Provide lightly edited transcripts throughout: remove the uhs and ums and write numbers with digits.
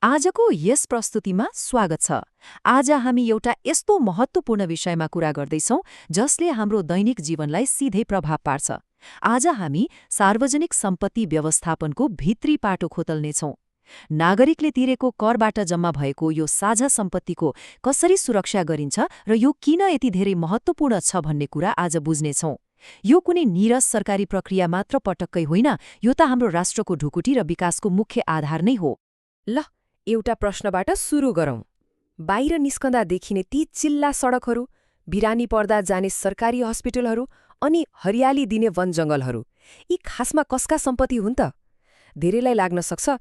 आजको यस प्रस्तुतिमा स्वागत छ। आज हामी एउटा यस्तो महत्त्वपूर्ण विषयमा कुरा गर्दैछौं जसले हाम्रो दैनिक जीवनलाई सिधै प्रभाव पार्छ। आज हामी सार्वजनिक सम्पत्ति व्यवस्थापनको भित्री पाटो खोतल्नेछौं। नागरिकले तिरेको करबाट जम्मा भएको यो साझा सम्पत्तिको कसरी सुरक्षा गरिन्छ र यो किन यति धेरै महत्त्वपूर्ण छ भन्ने कुरा आज बुझ्नेछौं। यो कुनै नीरस सरकारी प्रक्रिया मात्र पटक्कै होइन, यो त हाम्रो राष्ट्रको ढुकुटी र विकासको मुख्य आधार नै हो। ल, एउटा प्रश्नबाट सुरु गरौँ। बाहिर निस्कँदा देखिने ती चिल्ला सडकहरू, बिरानी पर्दा जाने सरकारी हस्पिटलहरू अनि हरियाली दिने वनजङ्गलहरू, यी खासमा कसका सम्पत्ति हुन् त? धेरैलाई लाग्न सक्छ,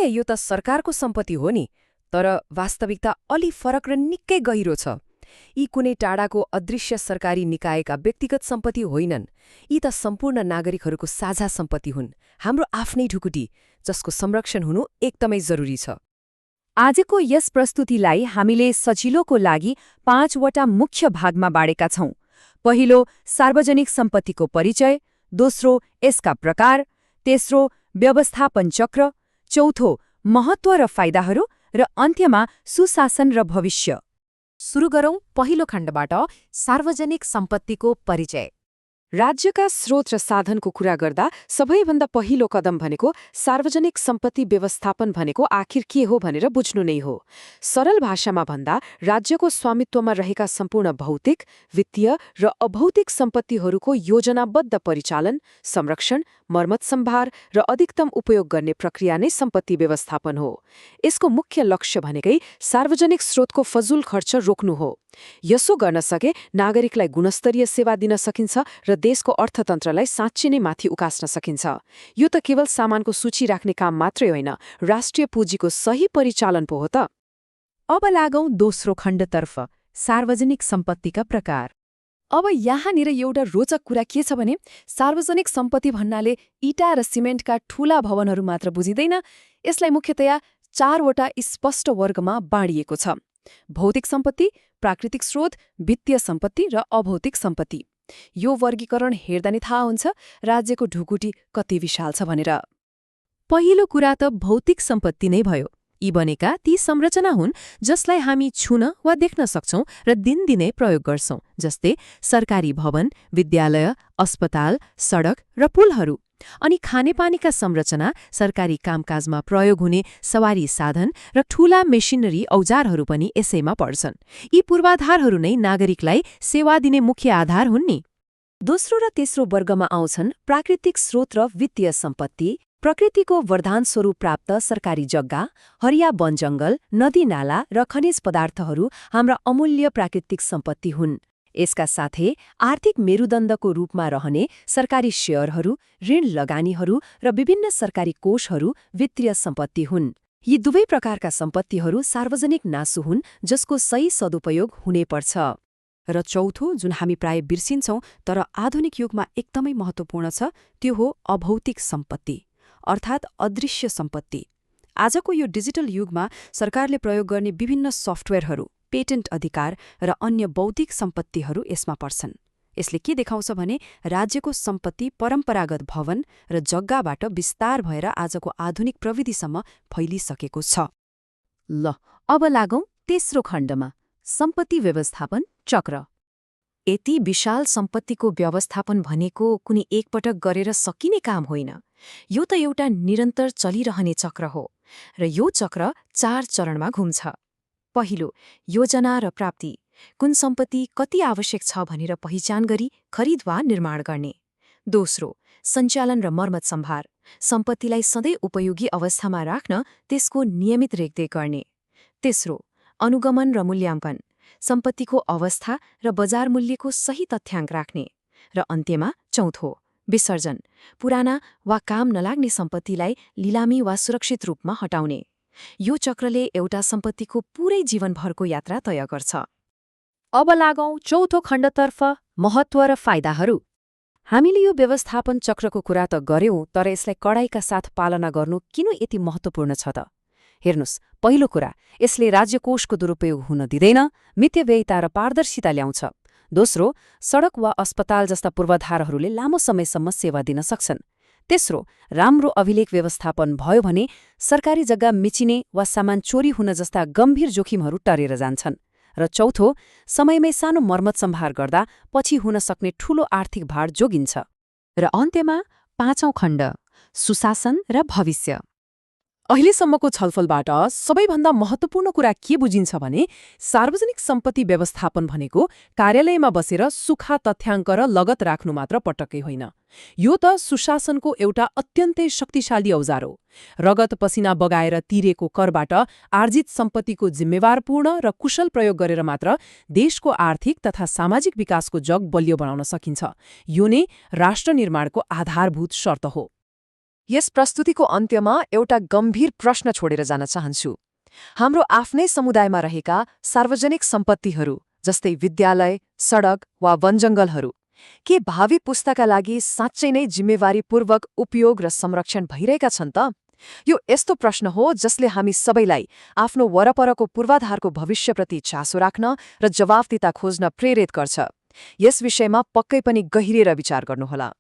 यो त सरकारको सम्पत्ति हो नि, तर वास्तविकता अलि फरक र निकै गहिरो छ। यी कुनै टाढाको अदृश्य सरकारी निकायका व्यक्तिगत सम्पत्ति होइनन्। यी त सम्पूर्ण नागरिकहरूको साझा सम्पत्ति हुन्, हाम्रो आफ्नै ढुकुटी, जसको संरक्षण हुनु एकदमै जरुरी छ। आजको यस प्रस्तुतिलाई हामीले सजिलोको लागि 5वटा मुख्य भागमा बाँडेका छौं। पहिलो, सार्वजनिक सम्पत्तिको परिचय। दोस्रो, यसका प्रकार। तेस्रो, व्यवस्थापन चक्र। चौथो, महत्त्व र फाइदाहरू। र अन्त्यमा सुशासन र भविष्य। सुरु गरौँ पहिलो खण्डबाट, सार्वजनिक सम्पत्तिको परिचय। राज्यका स्रोत र साधनको कुरा गर्दा सबैभन्दा पहिलो कदम भनेको सार्वजनिक सम्पत्ति व्यवस्थापन भनेको आखिर के हो भनेर बुझ्नु नै हो। सरल भाषामा भन्दा राज्यको स्वामित्वमा रहेका सम्पूर्ण भौतिक, वित्तीय र अभौतिक सम्पत्तिहरूको योजनाबद्ध परिचालन, संरक्षण, मर्मत सम्भार र अधिकतम उपयोग गर्ने प्रक्रिया नै सम्पत्ति व्यवस्थापन हो। यसको मुख्य लक्ष्य भनेकै सार्वजनिक स्रोतको फजुल खर्च रोक्नु हो। यसो गर्न सके नागरिकलाई गुणस्तरीय सेवा दिन सकिन्छ र देशको अर्थतन्त्रलाई साँच्चै नै माथि उकास्न सकिन्छ। यो त केवल सामानको सूची राख्ने काम मात्रै होइन, राष्ट्रिय पुँजीको सही परिचालन पो हो त। अब लागौं दोस्रो खण्डतर्फ, सार्वजनिक सम्पत्तिका प्रकार। अब यहाँनिर एउटा रोचक कुरा के छ भने, सार्वजनिक सम्पत्ति भन्नाले इटा र सिमेन्टका ठूला भवनहरू मात्र बुझिँदैन। यसलाई मुख्यतया 4वटा स्पष्ट वर्गमा बाँडिएको छ: भौतिक सम्पत्ति, प्राकृतिक स्रोत, वित्तीय सम्पत्ति र अभौतिक सम्पत्ति। यो वर्गीकरण हेर्दा नै थाहा हुन्छ राज्यको ढुकुटी कति विशाल छ भनेर। पहिलो कुरा त भौतिक सम्पत्ति नै भयो। यी बनेका ती संरचना हुन् जसलाई हामी छुन वा देख्न सक्छौं र दिनदिनै प्रयोग गर्छौं, जस्तै सरकारी भवन, विद्यालय, अस्पताल, सडक र पुलहरू। अनि खानेपानीका संरचना सरकारी कामकाजमा प्रयोग हुने सवारी साधन र ठूला मेसिनरी औजारहरू पनि यसैमा पर्छन्। यी पूर्वाधारहरू नै नागरिकलाई सेवा दिने मुख्य आधार हुन् नि। दोस्रो र तेस्रो वर्गमा आउँछन् प्राकृतिक स्रोत र वित्तीय सम्पत्ति। प्रकृतिको वरदान स्वरूप प्राप्त सरकारी जग्गा, हरिया वनजङ्गल, नदीनाला र खनिज पदार्थहरू हाम्रा अमूल्य प्राकृतिक सम्पत्ति हुन्। यसका साथै आर्थिक मेरुदण्डको रूपमा रहने सरकारी शेयरहरू, ऋण लगानीहरू र विभिन्न सरकारी कोषहरू वित्तीय सम्पत्ति हुन्। यी दुवै प्रकारका सम्पत्तिहरू सार्वजनिक नासु हुन् जसको सही सदुपयोग हुनैपर्छ। र चौथो, जुन हामी प्राय बिर्सिन्छौं तर आधुनिक युगमा एकदमै महत्त्वपूर्ण छ, त्यो हो अभौतिक सम्पत्ति, अर्थात् अदृश्य सम्पत्ति। आजको यो डिजिटल युगमा सरकारले प्रयोग गर्ने विभिन्न सफ्टवेयरहरू, पेटेन्ट अधिकार र अन्य बौद्धिक सम्पत्तिहरू यसमा पर्छन्। यसले के देखाउँछ भने राज्यको सम्पत्ति परम्परागत भवन र जग्गाबाट विस्तार भएर आजको आधुनिक प्रविधिसम्म फैलिसकेको छ। ल, अब लागौं तेस्रो खण्डमा, सम्पत्ति व्यवस्थापन चक्र। यति विशाल सम्पत्तिको व्यवस्थापन भनेको कुनै एकपटक गरेर सकिने काम होइन। यो त एउटा निरन्तर चलिरहने चक्र हो र यो चक्र 4 चरणमा घुम्छ। पहिलो, योजना र प्राप्ति। कुन सम्पत्ति कति आवश्यक छ भनेर पहिचान गरी खरिद वा निर्माण गर्ने। दोस्रो, सञ्चालन र मर्मत सम्भार। सम्पत्तिलाई सधैँ उपयोगी अवस्थामा राख्न त्यसको नियमित रेखदेख गर्ने। तेस्रो, अनुगमन र मूल्याङ्कन। सम्पत्तिको अवस्था र बजार मूल्यको सही तथ्याङ्क राख्ने। र अन्त्यमा चौथो, विसर्जन। पुराना वा काम नलाग्ने सम्पत्तिलाई लिलामी वा सुरक्षित रूपमा हटाउने। यो चक्रले एउटा सम्पत्तिको पूरै जीवनभरको यात्रा तय गर्छ। अब लागौं चौथो खण्डतर्फ, महत्त्व र फाइदाहरू। हामीले यो व्यवस्थापन चक्रको कुरा त गर्यौं, तर यसलाई कडाइका साथ पालना गर्नु किन यति महत्त्वपूर्ण छ त? हेर्नुस्, पहिलो कुरा, यसले राज्यकोषको दुरुपयोग हुन दिँदैन, मित्यव्ययिता र पारदर्शिता ल्याउँछ। दोस्रो, सडक वा अस्पताल जस्ता पूर्वाधारहरूले लामो समयसम्म सेवा दिन सक्छन्। तेस्रो, राम्रो अभिलेख व्यवस्थापन भयो भने सरकारी जग्गा मिचिने वा सामान चोरी हुन जस्ता गम्भीर जोखिमहरू टरेर जान्छन्। र चौथो, समयमै सानो मर्मत सम्भार गर्दा पछि हुन सक्ने ठूलो आर्थिक भार जोगिन्छ। र अन्त्यमा 5औं खण्ड, सुशासन र भविष्य। अहिलेसम्मको छलफलबाट सबैभन्दा महत्त्वपूर्ण कुरा के बुझिन्छ भने सार्वजनिक सम्पत्ति व्यवस्थापन भनेको कार्यालयमा बसेर सुक्खा तथ्याङ्क र लगत राख्नु मात्र पटक्कै होइन। यो त सुशासनको एउटा अत्यन्तै शक्तिशाली औजार हो। रगत पसिना बगाएर तिरेको करबाट आर्जित सम्पत्तिको जिम्मेवारपूर्ण र कुशल प्रयोग गरेर मात्र देशको आर्थिक तथा सामाजिक विकासको जग बलियो बनाउन सकिन्छ। यो नै राष्ट्र निर्माणको आधारभूत शर्त हो। यस प्रस्तुतिको अन्त्यमा एउटा गम्भीर प्रश्न छोडेर जान चाहन्छु। हाम्रो आफ्नै समुदायमा रहेका सार्वजनिक सम्पत्तिहरू जस्तै विद्यालय, सडक वा वनजङ्गलहरू के भावी पुस्ताका लागि साँच्चै नै जिम्मेवारीपूर्वक उपयोग र संरक्षण भइरहेका छन् त? यो यस्तो प्रश्न हो जसले हामी सबैलाई आफ्नो वरपरको पूर्वाधारको भविष्यप्रति चासो राख्न र जवाफदिता खोज्न प्रेरित गर्छ। यस विषयमा पक्कै पनि गहिरिएर विचार गर्नुहोला।